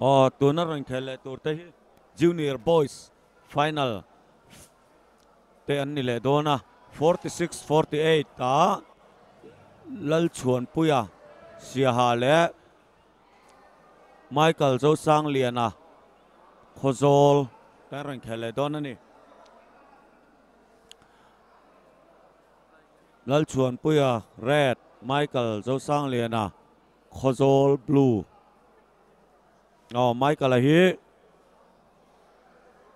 Aw tuna rawn khel leh tur te hi Junior Boys final te an ni leh dawn a, 46 48 ah Lalchhuanpuia Siaha leh Michael Zosangliana Khawzawl te an rawn khel leh dawn a ni. Lalchhuanpuia Red, Michael Zosangliana Khawzawl Blue. Aw Michael a hi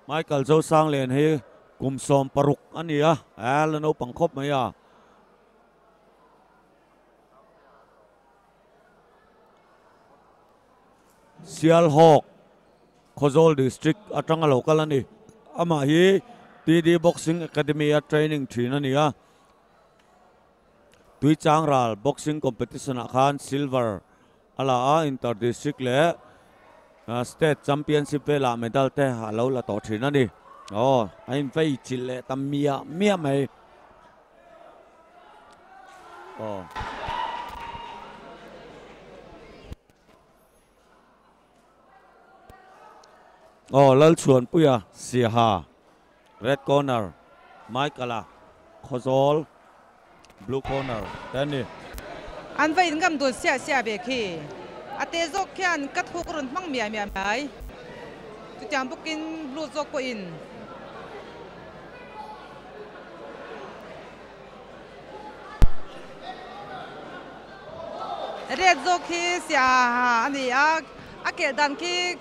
Michael Zosanglian hi kum 16 a ni a, a la naupang khawp mai a. Sialhawk Khawzawl District atanga lo kal a ni. Amah hi TD Boxing Academy a training thin a ni a. Tuichangral Boxing Competition ah khan silver a la a, Inter District leh State Championship velah medal te a lo la tawh thin a ni. Aw, a invei chilh leh ta miah miah mai. Aw. Aw, Lalchhuanpuia Siaha, Red Corner, Michael-a Khawzawl, Blue Corner te a ni. An va inngam dun siah siah ve khi. A te zawk khian ka thuk rawn hmang miah miah mai. Chutiang bawkin blue zawk pawhin. Red zawk khi siaha a ni a, a kelh dan khi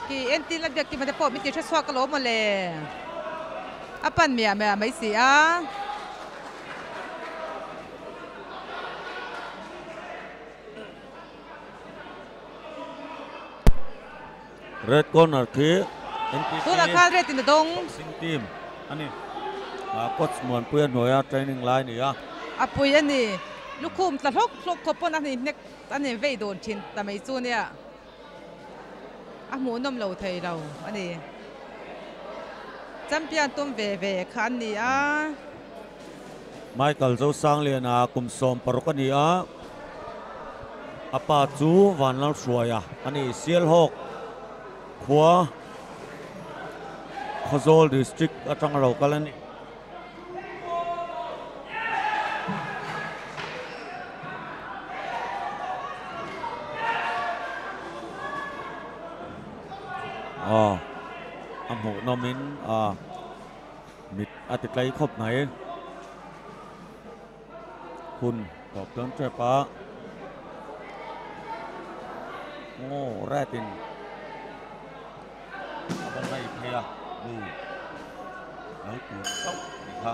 khi entin la biak kim te pawh min ti hre chhuak alawm mawle. A pan miah miah mai si a. Red corner khi NPC Tunah khan red in a dawng. Boxing team a ni. Coach Muanpuia hnuaia training lai a ni a. A pui a ni. Lukhum tla hlawk hlawk khawp pawn a ni hnek a ni vei dawn thin ta mai chu nia. A hmuhnawm lo thei lo a ni. Champion tum ve ve kha an ni a. Michael Zosangliana kum 16 a ni a, a pa chu Vanlalhruaia a ni. Sialhawk khua Khawzawl District atanga lo kal a ni. Aw a hmuhnawmin a mit a ti tlai khawp mai. Hun tawp dawn tep a. Aw red in a va zai phei a blue lo tur chauh a ni kha.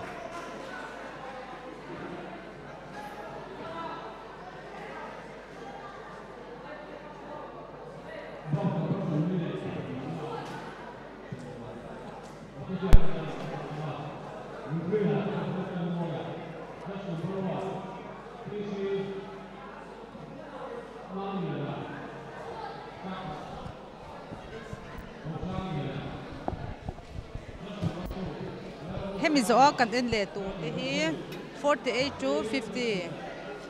Hemi zawh a kan en leh tur te hi 48 to 50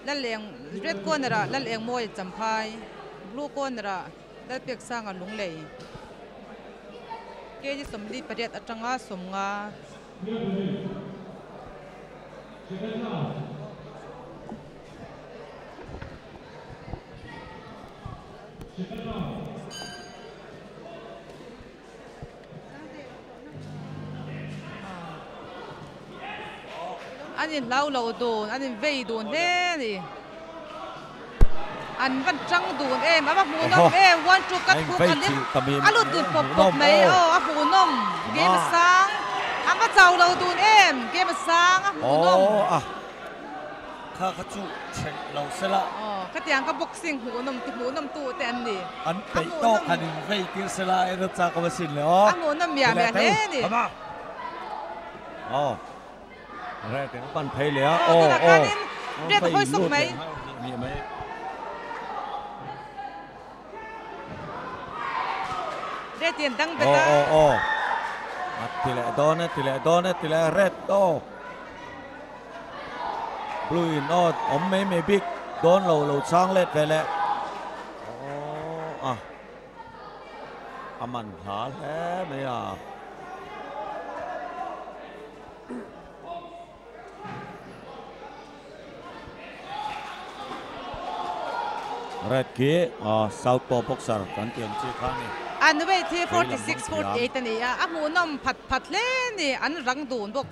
Laleng red corner ah Lalengmawi Champhai blue corner ah Lalpeksanga Lunglei kg 48 atanga 50. An inhlau lo dun, an invei dun hle a ni. An va tang dun em, a va hmuhnawm em, one two cut hook a lem, a lut dun pawp pawp mai, aw a hmuhnawm, game a sang, an va chau lo dun em, game a sang, a hmuhnawm. Kha kha chu chhek lo sela. Aw, khatiang ka boxing hmuhnawm ti hmuhnawm tu te an ni. An peih tawk han in vei tir sela en a chak awm asin le aw. A hmuhnawm miah miah hle a ni. Aw, red in a pan phei leh a. Aw, tunah khanin red a hawi sawk mai. Red in dang bet a. Aw, aw, aw. A ti leh dawn e, ti leh dawn e, ti leh red aw. Blue in aw awm mai mai bik dawn lo lo chang let ve leh. Aw, a. A man hla hle mai a. Red khi southpaw boxer kan tih ang chi kha a ni. An weight hi 46, 48 a ni a, a hmuhnawm phat phat hle a ni, an rang dun bawk.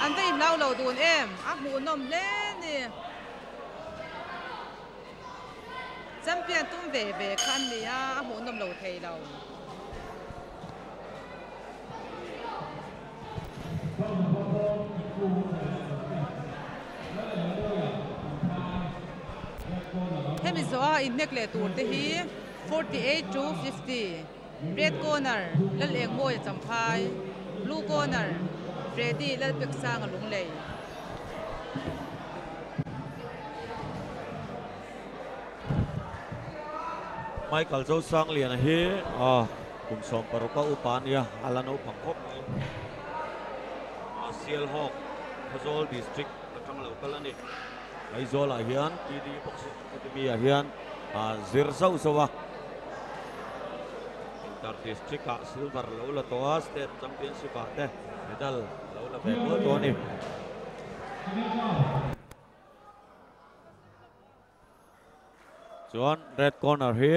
An va inhlau lo dun em, a hmuhnawm hle a ni. Champion tum ve ve kha an ni a, a hmuhnawm lo thei lo. Hemi zawha inhnek leh tur te hi 48 to 50 Red corner Lalengmawia Champhai, Blue corner Freddy Lalpeksanga Lunglei. Michael Zosangliana hi kum 16 a upa a nia, a la naupang khawp mai. Sialhawk Khawzawl District atang lo kal a ni. Aizawlah hian TD Boxing Academy ah hian zir zauh zauh a. Inter District ah silver lo la tawh a, State Championship ah te medal lo la ve nual tawh a ni. Chuan red corner hi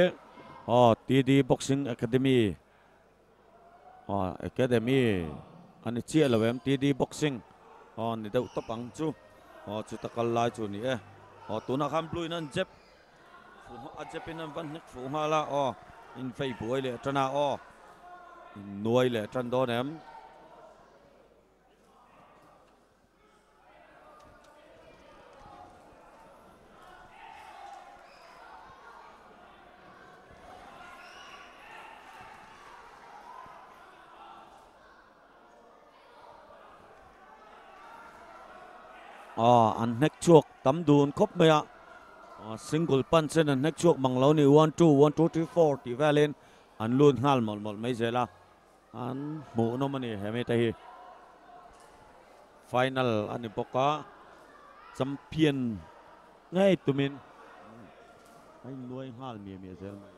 aw TD Boxing Academy aw Academy a ni chiah lo em TD Boxing aw ni deuh tawp ang chu aw chuta kal lai chu ni e aw tunah khan blue in an jep a jep in an va hnek fuh nghal a aw in vei buai leh tan a aw in nuai leh tan dawn em. Aw an hnek chhuak tam dun khawp mai a single punch in an hnek chhuak mang lo ni one two one two three four tih velin an lut nghal mawlh mawlh mai zel a. An hmuhnawm a ni he mite hi. Final a ni bawk a, champion ngei tumin a innuai nghal miah miah zel mai.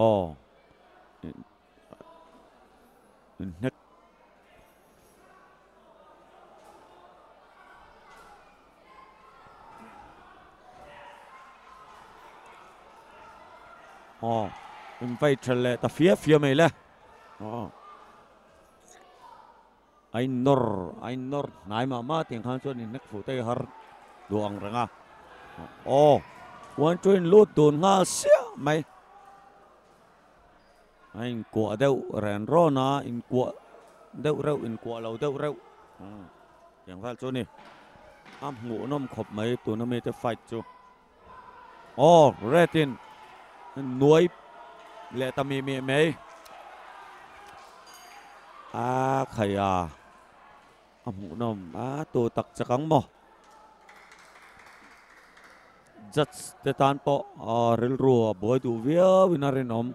Aw inhnek. Aw in vai tha leh ta fia fia mai le aw a in nawr a in nawr hnai mah mah tiang khan chuan in hnek fuh te har duh ang reng a aw one two in lut dun nghal siah mai. A inkuah deuh ren rawn a, inkuah deuh reuh, inkuah lo deuh reuh tiang vel chu a ni. A hmuhnawm khawp mai tuna mite fight chu. Aw red in nuai leh ta mih mih mai. A khai a, a hmuhnawm a tu tak chak ang maw. Judge te tan pawh rilru a buai duh viau in a rinawm.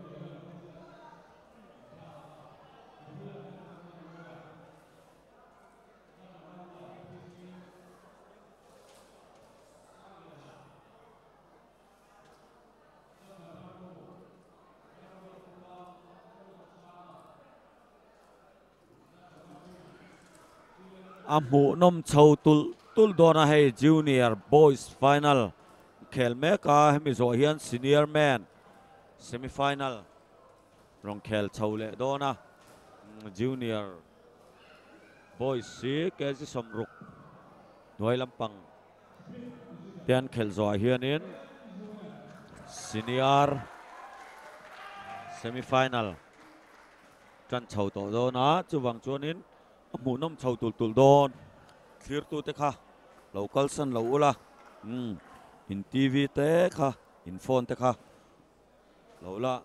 A hmuhnawm chho tulh tulh dawn a hei Junior Boys Final khel mek a hemi zawh hian Senior Men Semi Final rawn khel chho leh dawn a Junior Boys hi kg 60 hnuai lampang te an khelh zawhah hianin Senior Semi Final Tan chho tawh dawn a, chuvang chuanin a hmuhnawm chho tulh tulh dawn. Thlirtute kha lo kalsan lo ula, umm in TV te kha, in phone te kha lo la.